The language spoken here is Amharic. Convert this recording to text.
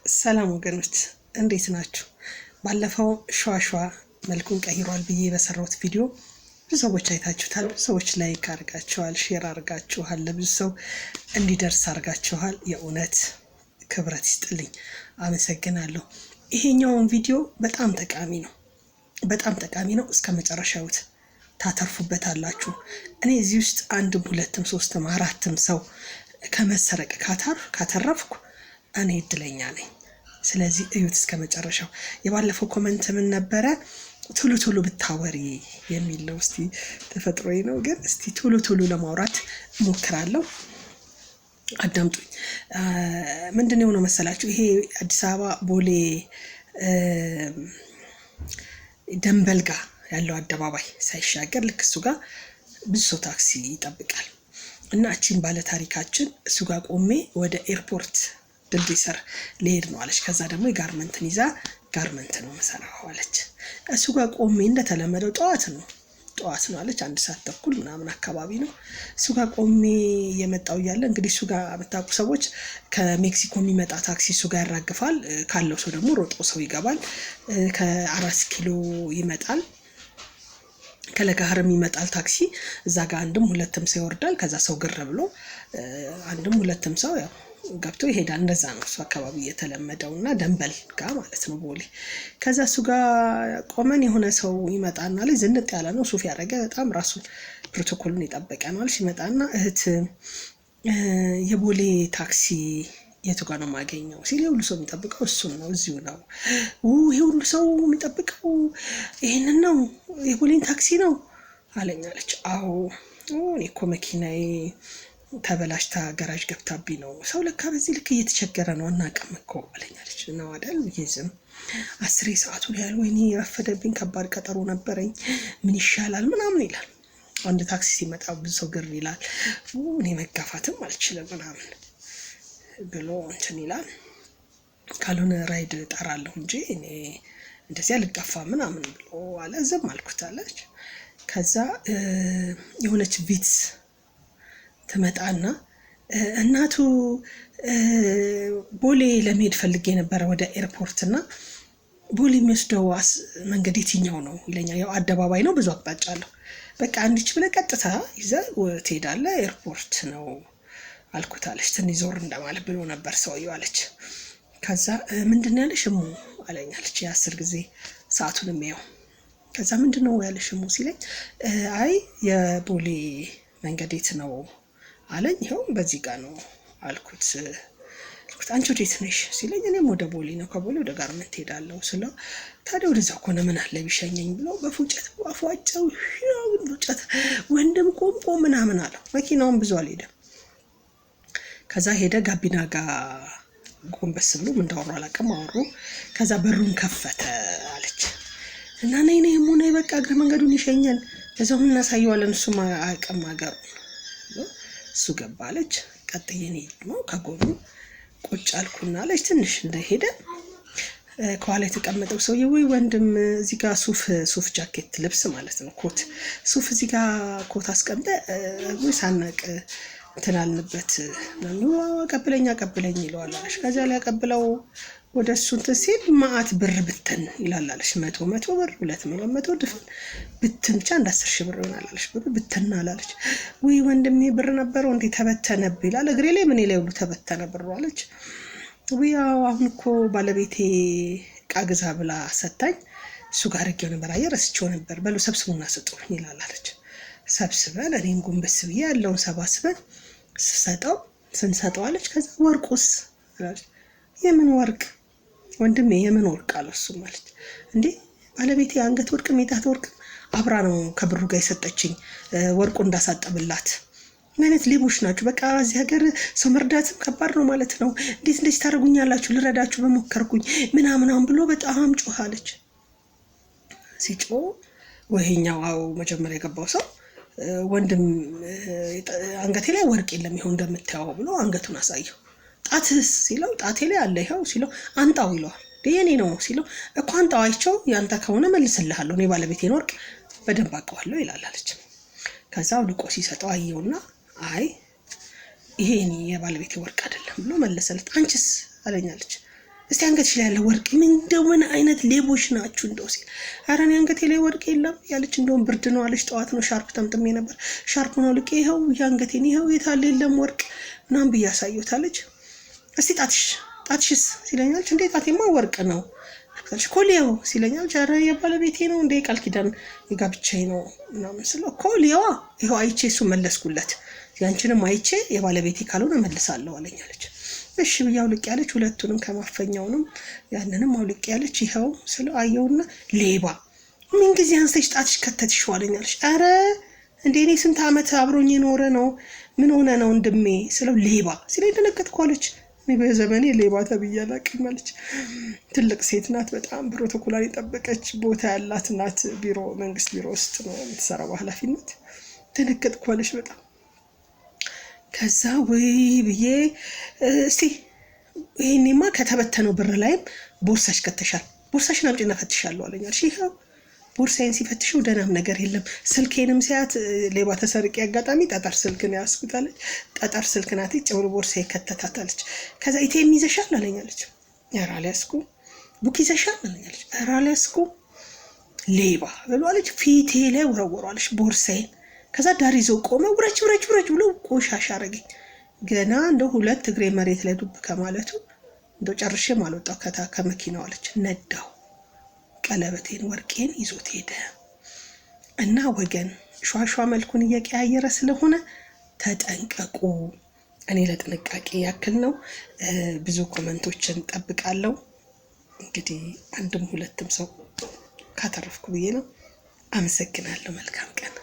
ሰላም ወገኖች፣ እንዴት ናችሁ? ባለፈው ሿሿ መልኩን ቀይሯል ብዬ በሰራሁት ቪዲዮ ብዙ ሰዎች አይታችሁታል። ብዙ ሰዎች like አድርጋችኋል፣ share አድርጋችኋል፣ ለብዙ ሰው እንዲደርስ አድርጋችኋል። የእውነት ክብረት ይስጥልኝ፣ አመሰግናለሁ። ይሄኛውን ቪዲዮ በጣም ጠቃሚ ነው፣ በጣም ጠቃሚ ነው። እስከ መጨረሻውት ታተርፉበታላችሁ። እኔ እዚህ ውስጥ አንድም ሁለትም ሶስትም አራትም ሰው ከመሰረቅ ካተረፍኩ እኔ እድለኛ ነኝ። ስለዚህ እዩት እስከ መጨረሻው። የባለፈው comment ምን ነበረ? ቶሎ ቶሎ ብታወሪ የሚል ነው። እስቲ ተፈጥሮዬ ነው፣ ግን እስቲ ቶሎ ቶሎ ለማውራት እሞክራለሁ። አዳምጡኝ። ምንድን ነው የሆነው መሰላችሁ? ይሄ አዲስ አበባ ቦሌ ደንበል ጋ ያለው አደባባይ ሳይሻገር ልክ እሱ ጋር ብዙ ሰው ታክሲ ይጠብቃል። እና እቺን ባለ ታሪካችን እሱ ጋር ቆሜ ወደ ኤርፖርት ድልድይ ስር ልሄድ ነው አለች። ከዛ ደግሞ የጋርመንትን ይዛ ጋርመንት ነው መሰራው አለች። እሱ ጋር ቆሜ እንደተለመደው ጠዋት ነው ጠዋት ነው አለች። 1 ሰዓት ተኩል ምናምን አካባቢ ነው። እሱ ጋር ቆሜ እየመጣው እያለ፣ እንግዲህ እሱ ጋር የምታውቁ ሰዎች፣ ከሜክሲኮ የሚመጣ ታክሲ እሱ ጋር ያራግፋል። ካለው ሰው ደግሞ ሮጦ ሰው ይገባል። ከ4 ኪሎ ይመጣል፣ ከለጋህርም ይመጣል ታክሲ። እዛ ጋር አንድም ሁለትም ሰው ይወርዳል። ከዛ ሰው ግር ብሎ አንድም ሁለትም ሰው ያው ገብቶ ይሄዳል። እንደዛ ነው እሱ አካባቢ የተለመደው እና ደንበል ጋር ማለት ነው ቦሌ። ከዛ እሱ ጋር ቆመን የሆነ ሰው ይመጣና ላይ ዝንጥ ያለ ነው፣ ሱፍ ያደረገ፣ በጣም ራሱን ፕሮቶኮሉን የጠበቀ ነው አለች። ይመጣና እህት፣ የቦሌ ታክሲ የቱ ጋር ነው የማገኘው ሲል፣ የሁሉ ሰው የሚጠብቀው እሱን ነው፣ እዚሁ ነው። ይሄ ሁሉ ሰው የሚጠብቀው ይህንን ነው፣ የቦሌን ታክሲ ነው አለኝ አለች። አዎ፣ እኔ እኮ መኪናዬ ተበላሽታ ገራዥ ገብታብኝ ነው። ሰው ለካ በዚህ ልክ እየተቸገረ ነው፣ አናውቅም እኮ አለኝ አለች። ነው አይደል? ዝም አስሬ ሰዓቱ ላይ ያል ወይኔ የረፈደብኝ፣ ከባድ ቀጠሮ ነበረኝ፣ ምን ይሻላል ምናምን ይላል። አንድ ታክሲ ሲመጣ ብዙ ሰው ግር ይላል። እኔ መጋፋትም አልችልም ምናምን ብሎ እንትን ይላል። ካልሆነ ራይድ እጠራለሁ እንጂ እኔ እንደዚህ አልጋፋ ምናምን ብሎ አለ። ዝም አልኩት አለች። ከዛ የሆነች ቪትስ ትመጣና እናቱ ቦሌ ለመሄድ ፈልጌ ነበረ ወደ ኤርፖርት እና ቦሌ የሚወስደው መንገድ የትኛው ነው ይለኛል። ያው አደባባይ ነው፣ ብዙ አቅጣጫ አለው። በቃ አንዲች ብለህ ቀጥታ ይዘህ ትሄዳለህ፣ ኤርፖርት ነው አልኩት አለች። ትንሽ ዞር እንደማለት ብሎ ነበር ሰውየው አለች። ከዛ ምንድን ነው ያለሽ እሙ አለኝ አለች። የ10 ጊዜ ሰዓቱን የሚያየው። ከዛ ምንድን ነው ያለሽ እሙ ሲለኝ፣ አይ የቦሌ መንገድ የት ነው አለኝ። ይኸው በዚህ ጋር ነው አልኩት። አንቺ ወዴት ነሽ ሲለኝ፣ እኔም ወደ ቦሌ ነው፣ ከቦሌ ወደ ጋርመንት ሄዳለሁ ስለው፣ ታዲያ ወደዛ ከሆነ ምን አለ ቢሸኘኝ ብሎ በፉጨት አፏጨው። ፉጨት ወንድም ቆም ቆም ምናምን አለው። መኪናውን ብዙ አልሄደም። ከዛ ሄደ፣ ጋቢና ጋር ጎንበስ ብሎ ምን እንዳወሩ አላውቅም፣ አወሩ። ከዛ በሩን ከፈተ አለች እና ነይ ነይ እሙ ነይ፣ በቃ እግረ መንገዱን ይሸኘን፣ በዛውም እናሳየዋለን፣ እሱም አያውቅም ሀገሩን። እሱ ገባ አለች። ቀጥዬ እኔ ደግሞ ከጎኑ ቁጭ አልኩና አለች፣ ትንሽ እንደሄደ ከኋላ የተቀመጠው ሰውዬ ወይ ወንድም እዚህ ጋር ሱፍ ሱፍ ጃኬት ልብስ ማለት ነው፣ ኮት ሱፍ፣ እዚህ ጋር ኮት አስቀምጠ ወይ ሳናቅ እንትን አልንበት፣ አቀብለኝ አቀብለኝ ይለዋል አለች። ከዚያ ላይ አቀብለው ወደ እሱ እንትን ሲል ማአት ብር ብትን ይላል አለች። መቶ መቶ ብር፣ ሁለት መቶ መቶ ድፍን ብትን፣ ብቻ አንድ 10,000 ብር ይሆናል አለች። ብሩ ብትን አላለች። ውይ ወንድሜ ብር ነበረው እንዴ ተበተነብ ይላል። እግሬ ላይ ምን ላይ ሁሉ ተበተነ ብሩ አለች። ውይ አሁን እኮ ባለቤቴ ዕቃ ግዛ ብላ ሰታኝ እሱ ጋር አድርጌው ነበር፣ አየህ ረስቼው ነበር። በሉ ሰብስቡና ስጡኝ ይላል አለች። ሰብስበን እኔም ጎንበስ ብዬ ያለውን ሰባስበን ስሰጠው ስንሰጠው አለች። ከዛ ወርቁስ አለች። የምን ወርቅ ወንድሜ፣ የምን ወርቅ አለው እሱም አለች። እንዴ ባለቤቴ አንገት ወርቅም የጣት ወርቅም አብራ ነው ከብሩ ጋር የሰጠችኝ ወርቁ እንዳሳጠብላት። ምን አይነት ሌቦች ናቸው? በቃ እዚህ ሀገር ሰው መርዳትም ከባድ ነው ማለት ነው። እንዴት እንደዚህ ታደርጉኛላችሁ? ልረዳችሁ በሞከርኩኝ ምናምናም ብሎ በጣም ጮህ አለች። ሲጮህ ወይኛው አዎ መጀመሪያ የገባው ሰው ወንድም አንገቴ ላይ ወርቅ የለም ይኸው እንደምታየው ብሎ አንገቱን አሳየው። ጣትህስ ሲለው ጣቴ ላይ አለ ይኸው ሲለው አንጣው ይለዋል። የኔ ነው ሲለው እኮ አንጣው፣ አይቼው ያንተ ከሆነ መልስልሃለሁ፣ እኔ ባለቤቴን ወርቅ በደንብ አውቀዋለሁ ይላል አለች። ከዛ አውልቆ ሲሰጠው አየውና አይ ይሄ የኔ የባለቤቴ ወርቅ አይደለም ብሎ መለሰለት። አንቺስ አለኝ አለች። እስቲ አንገትሽ ላይ ያለ ወርቅ ምን እንደው ምን አይነት ሌቦች ናችሁ እንደው ሲል፣ ኧረ እኔ አንገቴ ላይ ወርቅ የለም ያለች፣ እንደውም ብርድ ነው አለች። ጠዋት ነው ሻርፕ ጠምጥሜ ነበር፣ ሻርፑን አውልቄ ይኸው የአንገቴን ይኸው የታለ የለም ወርቅ ምናምን ብዬ አሳየሁት አለች። እስቲ ጣትሽ ጣትሽስ ሲለኛለች። እንዴ ጣቴማ ወርቅ ነው ኮሊያው ሲለኛለች። ኧረ የባለቤቴ ነው እንደ ቃል ኪዳን የጋብቻዬ ነው ምናምን ስለው ኮሊያዋ ይኸው አይቼ እሱ መለስኩለት፣ ያንቺንም አይቼ የባለቤቴ ካልሆነ መልሳለሁ አለኛለች። እሺ ብዬ አውልቄ ያለች፣ ሁለቱንም ከማፈኛውንም ያንንም አውልቄ ያለች፣ ይኸው ስለው አየውና ሌባ ምን ጊዜ አንስተሽ ጣትሽ ከተትሽው አለኛለች። ኧረ እንዴ እኔ ስንት ዓመት አብሮኝ የኖረ ነው ምን ሆነ ነው ወንድሜ ስለው ሌባ ሲለኝ ደነገጥኩ አለች። እኔ በዘመኔ ሌባ ተብዬ አላውቅም አለች። ትልቅ ሴት ናት። በጣም ፕሮቶኮሏን የጠበቀች ቦታ ያላት ናት። ቢሮ መንግስት ቢሮ ውስጥ ነው የምትሰራው በኃላፊነት። ደነገጥኩ አለች በጣም። ከዛ ወይ ብዬ እስቲ ይሄኔማ ከተበተነው ብር ላይም ቦርሳሽ ከተሻል፣ ቦርሳሽን አምጪና እፈትሻለሁ አለኝ አለች። ይኸው ቦርሳዬን ሲፈትሸው ደህናም ነገር የለም። ስልኬንም ሲያት ሌባ ተሰርቄ አጋጣሚ ጠጠር ስልክ ነው ያዝኩት አለች። ጠጠር ስልክ ናት ጭብር ቦርሳዬ ከተታት አለች። ከዛ ATM ይዘሻል አለኝ አለች። ኧረ አልያዝኩም። Book ይዘሻል አለኝ አለች። ኧረ አልያዝኩም። ሌባ ብሎ አለች። ፊቴ ላይ ወረወሩ አለች ቦርሳዬን። ከዛ ዳር ይዞ ቆመ። ውረጅ ውረጅ ውረጅ ብሎ ቆሻሻ አረገኝ። ገና እንደ ሁለት እግሬ መሬት ላይ ዱብ ከማለቱ እንደው ጨርሼም አልወጣሁ ከመኪናው አለች። ነዳው፣ ቀለበቴን ወርቄን ይዞት ሄደ። እና ወገን ሿሿ መልኩን እየቀያየረ ስለሆነ ተጠንቀቁ። እኔ ለጥንቃቄ ያክል ነው። ብዙ comment ኦችን ጠብቃለሁ። እንግዲህ አንድም ሁለትም ሰው ካተረፍኩ ብዬ ነው። አመሰግናለሁ። መልካም ቀን።